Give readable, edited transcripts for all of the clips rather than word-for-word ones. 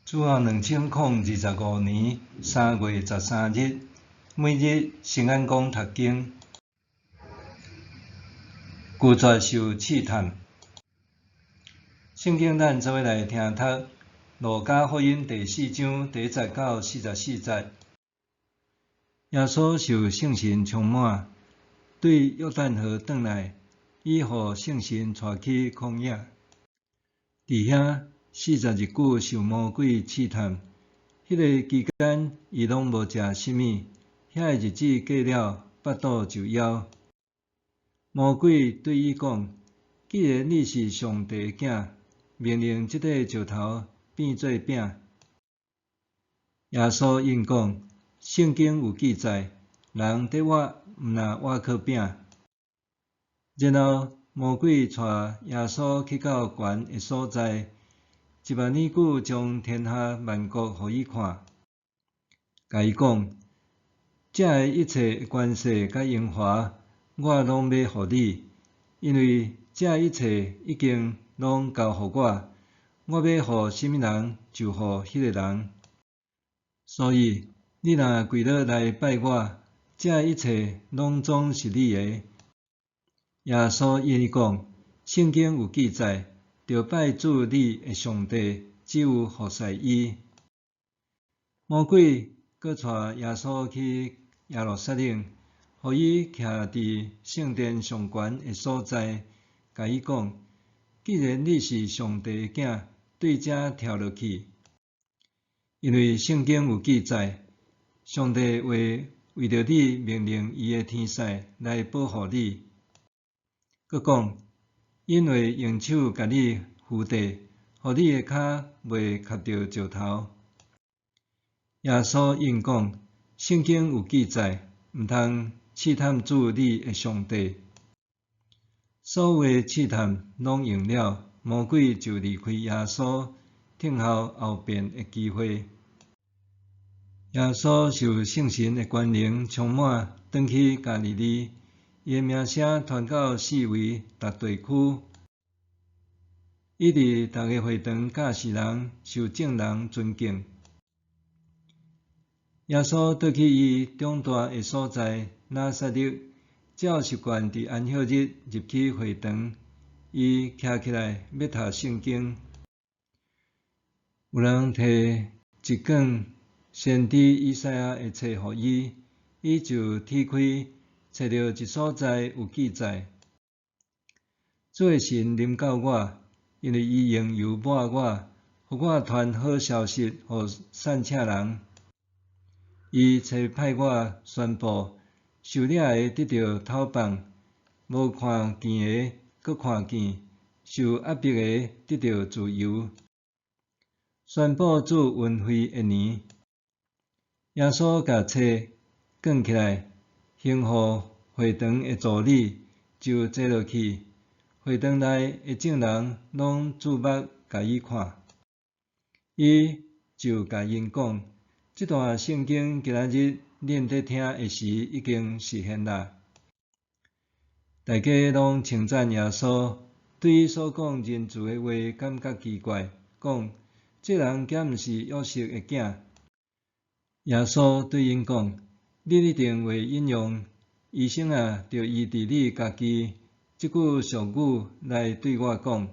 主後2025年3月13日，每日新眼光讀經，拒絕受試探。聖經咱做伙來聽讀《路加福音》第四章第一節到44節。耶穌受聖神充滿，對約旦河轉來，伊予聖神帶去曠野。佇遐40日久受魔鬼試探，彼个期間伊攏無食啥物，遐个日子過了，腹肚就枵。魔鬼對伊講：既然你是上帝的囝，命令這塊石頭變做餅。耶穌應講：聖經有記載，人得活毋若倚靠餅。然後魔鬼帶耶穌去到懸的所在，一目爾久將天下萬國予伊看，共伊講：這个一切的權勢佮榮華，我攏欲予你，因為這一切已經攏交予我，我欲予啥物人就予彼个人。所以你若跪落來拜我，這一切攏總是你的。耶穌應伊講：聖經有記載，著拜主你的上帝，只有服侍伊。魔鬼閣帶耶穌去耶路撒冷，予伊徛佇聖殿上懸的所在，共伊講：既然你是上帝的囝，對遮跳落去。因為聖經有記載，上帝會為著你命令伊的天使來保護你。閣講，𪜶會用手共你扶著，予你的跤袂磕著石頭。耶穌應講：聖經有記載，毋通試探主你的上帝。所有的試探攏用了，魔鬼就離開耶穌，等候後面的機會。耶穌受聖神的權能充滿，轉去加利利，伊的名聲傳到四圍逐地區。伊佇逐个會堂教示人，受眾人尊敬。耶穌倒去伊長大的所在拿撒勒，照習慣佇安息日入去會堂，伊徛起來欲讀聖經。有人提一卷先知以賽亞的冊予伊，伊就鐵開，揣著一所在有記載：主的神臨到我，因為伊用油抹我，予我傳好消息予散赤人。伊差派我宣布，受掠的得著透放，無看見的閣看見，受壓迫的得著自由。宣布主恩惠的年。耶穌共冊卷起來，還予會堂的助理，就坐落去。會堂內的眾人攏注目共伊看。伊就共𪜶講：這段聖經今仔日恁佇聽的時已經實現啦。大家攏稱讚耶穌，對伊所講仁慈的話感覺奇怪，講：這人敢毋是約瑟的囝？耶穌對𪜶講：恁一定會引用醫生啊，著醫治你家己這句俗語來對我講。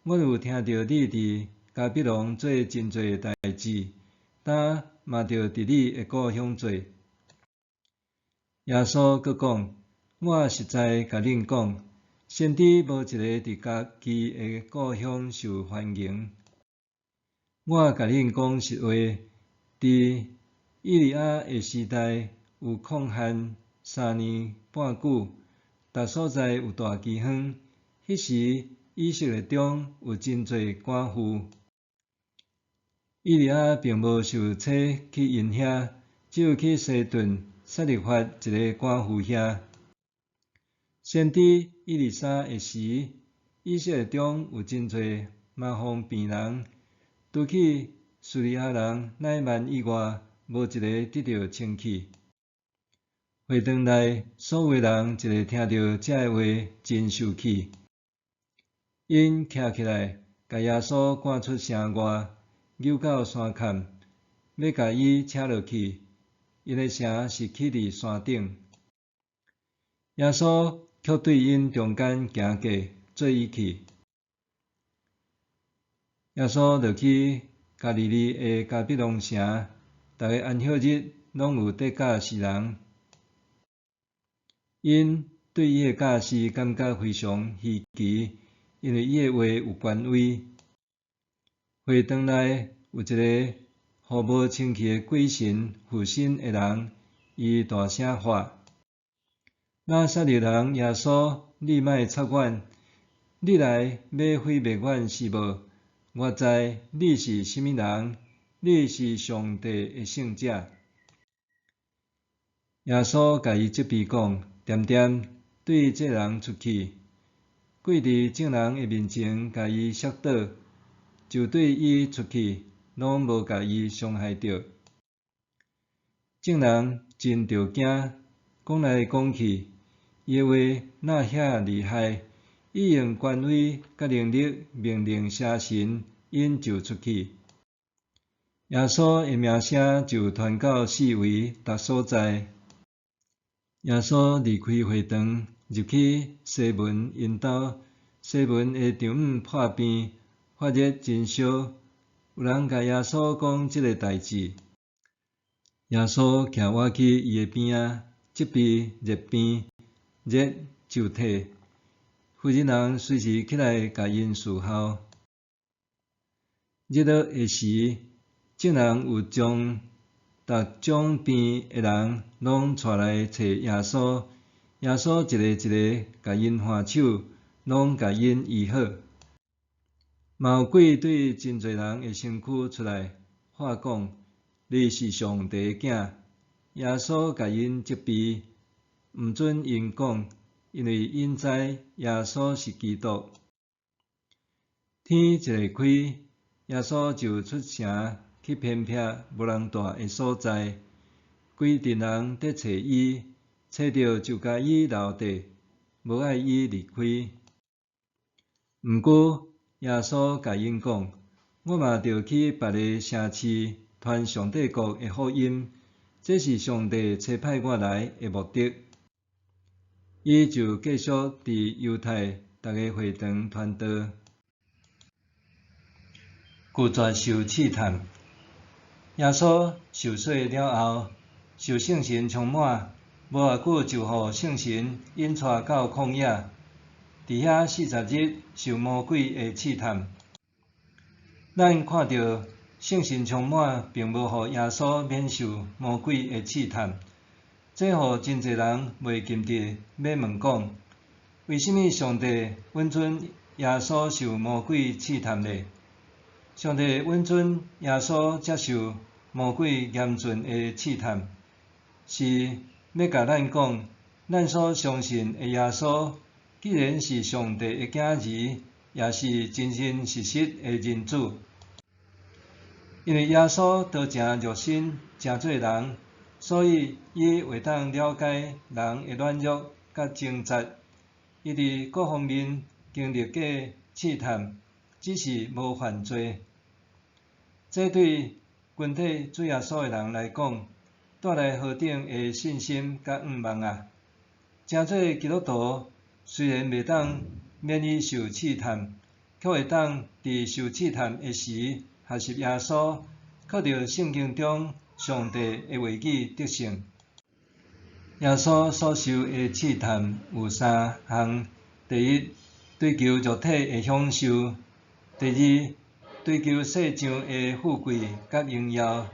我有聽著你佇迦百農做真濟代誌，今嘛著佇你的故鄉做。耶穌閣講：我實在共恁講，先知無一个佇家己的故鄉受歡迎。我共恁講實話，佇以利亞的時代有曠旱3年半久，逐所在有大饑荒。彼時以色列中有真濟寡婦。以利亞並無受差去𪜶遐，只有去西頓撒勒法一个寡婦遐。先知以利沙的時，以色列中有真濟麻風病人，除去敘利亞人乃縵以外，無一个得著清氣。會堂內所有人一下聽著這个話，真受氣。𪜶徛起來，共耶穌趕出城外，溜到山崁，欲共伊請落去。𪜶的城是起佇山頂。耶穌卻對𪜶中間行過，做伊去。耶穌落去加利利的迦百農城，逐个安息日攏有佇教示人。𪜶對伊的教示感覺非常稀奇，因為伊的話有權威。會堂內有一个予無清氣的鬼神附身的人，伊大聲喊：拿撒勒人耶穌，你莫插阮！你來欲毀滅阮是無？我知你是啥物人，你是上帝的聖者。耶穌共伊責備講：恬恬，對這人出去。鬼佇眾人的面前共伊摔倒，就對伊出去，攏無共伊傷害著。眾人真著驚，講來講去，伊的話哪遐厲害？伊用權威佮能力命令邪神，𪜶就出去。耶穌的名聲就傳到四圍逐所在。耶穌離開會堂，入去西門𪜶兜。西門的丈母破病，發熱真燒，有人共耶穌講這个代誌。耶穌徛倚去伊的邊仔，責備熱病，熱就退。婦人人隨時起來共𪜶侍候。日落的時，眾人有將逐種病的人攏帶來揣耶穌，耶穌一个一个共𪜶按手，攏共𪜶醫好。嘛有鬼對真濟人的身軀出來，喊講：你是上帝的囝。耶穌共𪜶責備，毋准𪜶講，因為𪜶知耶穌是基督。天一下開，耶穌就出城去偏僻無人蹛的所在，規陣人佇揣伊，揣著就共伊留綴，無愛伊離開。毋過耶穌共𪜶講：我嘛著去別个城市傳上帝國的福音，這是上帝差派我來的目的。伊就繼續佇猶太逐个會堂傳道，拒絕受試探。耶穌受洗了後，受聖神充滿，無偌久就予聖神引帶到曠野，佇遐40日受魔鬼的試探。咱看著聖神充滿，並無予耶穌免受魔鬼的試探，這予真濟人袂禁得欲問講：為啥物上帝允准耶穌受魔鬼試探呢？上帝允准耶穌接受魔鬼嚴峻的試探，是欲共咱講，咱所相信的耶穌，既然是上帝的囝兒，也是真真實實的人子。因為耶穌道成肉身，成做人，所以伊會當了解人的軟弱佮掙扎。伊佇各方面經歷過試探，只是無犯罪。這對跟隨主耶穌的人來講，帶來何等的信心佮向望啊！成做基督徒，雖然袂當免於受試探，卻會當佇受試探的時，學習耶穌，靠著聖經中上帝的話語得勝。耶穌所受的試探有三項：第一，追求肉體的享受；第二，追求世上的富貴佮榮耀；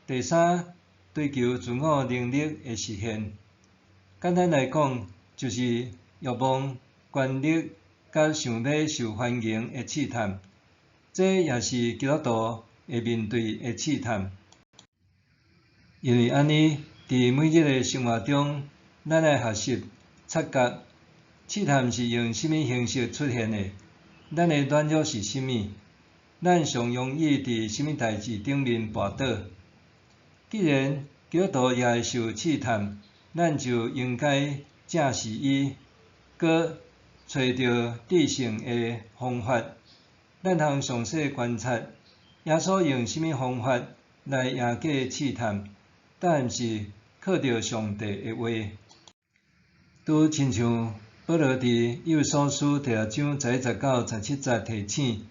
第三，追求自我能力的實現。簡單來講，就是欲望、權力佮想欲受歡迎的試探。這也是基督徒會面對的試探。因為按呢，佇每日的生活中，咱愛學習察覺試探是用啥物形式出現的，咱的軟弱是啥物，咱上容易佇啥物代誌頂面跋倒。既然基督徒也會受試探，咱就應該正視伊，閣揣著致勝的方法。咱通詳細觀察耶耶穌用啥物方法來贏過試探？答案是靠著上帝的話。拄親像保羅佇以弗所書第六章11節到17節提醒，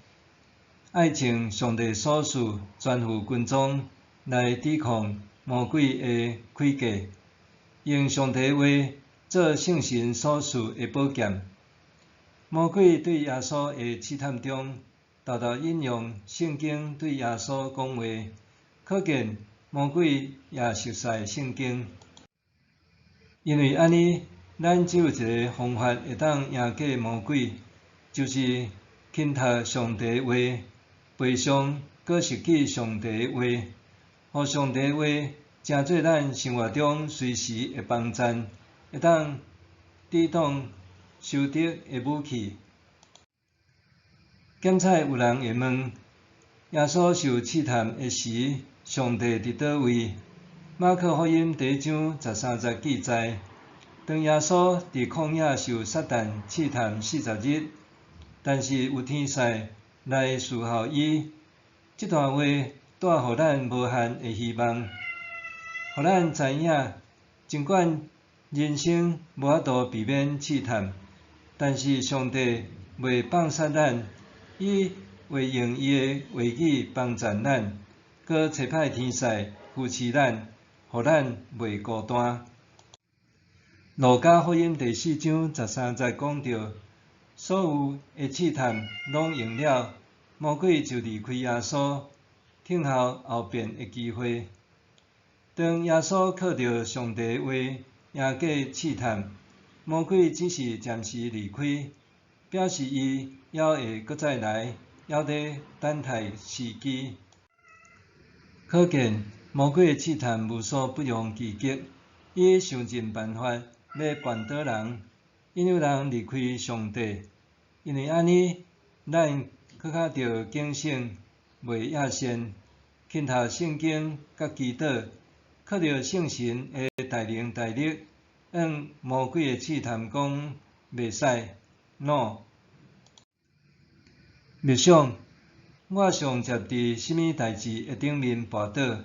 愛穿上帝所賜全副軍裝來抵抗魔鬼的詭計，用上帝的話做聖神所賜的寶劍。魔鬼對耶穌的試探中，沓沓引用聖經對耶穌講話，可見魔鬼也熟悉聖經。因為按呢，咱只有一个方法會當贏過魔鬼，就是勤讀上帝的話，背誦閣熟記上帝的話，予上帝的話成做咱生活中隨時的幫贊，會當抵擋仇敵的武器。檢採有人會問：耶穌受試探的時，上帝佇佗位？馬可福音第一章13節記載，當耶穌佇曠野受撒旦試探40日，但是有天使來侍候伊。這段話帶予咱無限的希望，予咱知影，儘管人生無法度避免試探，但是上帝袂放殺咱，伊會用伊的話語幫助咱，閣差派天使扶持咱，予咱袂孤單。路加福音第四章13節講著，所有的試探攏應了，魔鬼就離開耶穌，等候後變的機會。當耶穌靠著上帝的話贏過試探，魔鬼只是暫時離開，表示伊猶會閣再來，猶佇等待時機。可見魔鬼的試探無所不用其極，伊想盡辦法欲絆倒人，引誘人離開上帝。因為按呢，咱閣較著警醒，袂野善，勤讀聖經佮祈禱，靠著聖神的大能大力，向魔鬼的試探講袂使，No。默想，我常常佇啥物代誌的頂面跋倒？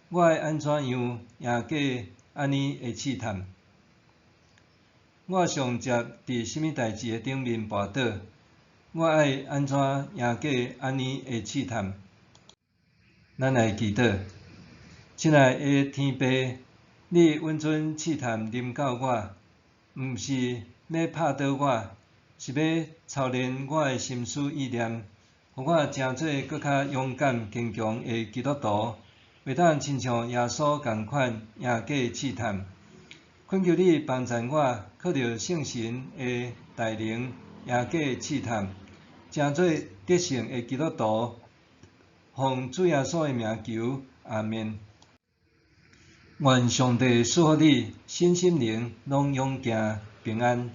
我愛按怎樣贏過按呢的試探？我常常佇啥物代誌的頂面跋倒？我愛按怎贏過按呢的試探？咱來祈禱，親愛的天父，你允准試探臨到我，毋是欲拍倒我，是欲操練我的心思意念，予我成做閣較勇敢堅強的基督徒，會當親像耶穌仝款贏過試探。懇求你幫助我，靠著聖神的大能贏過試探，成做得勝的基督徒。奉主耶穌的名求，阿們。願上帝賜福你，身心靈攏勇健平安。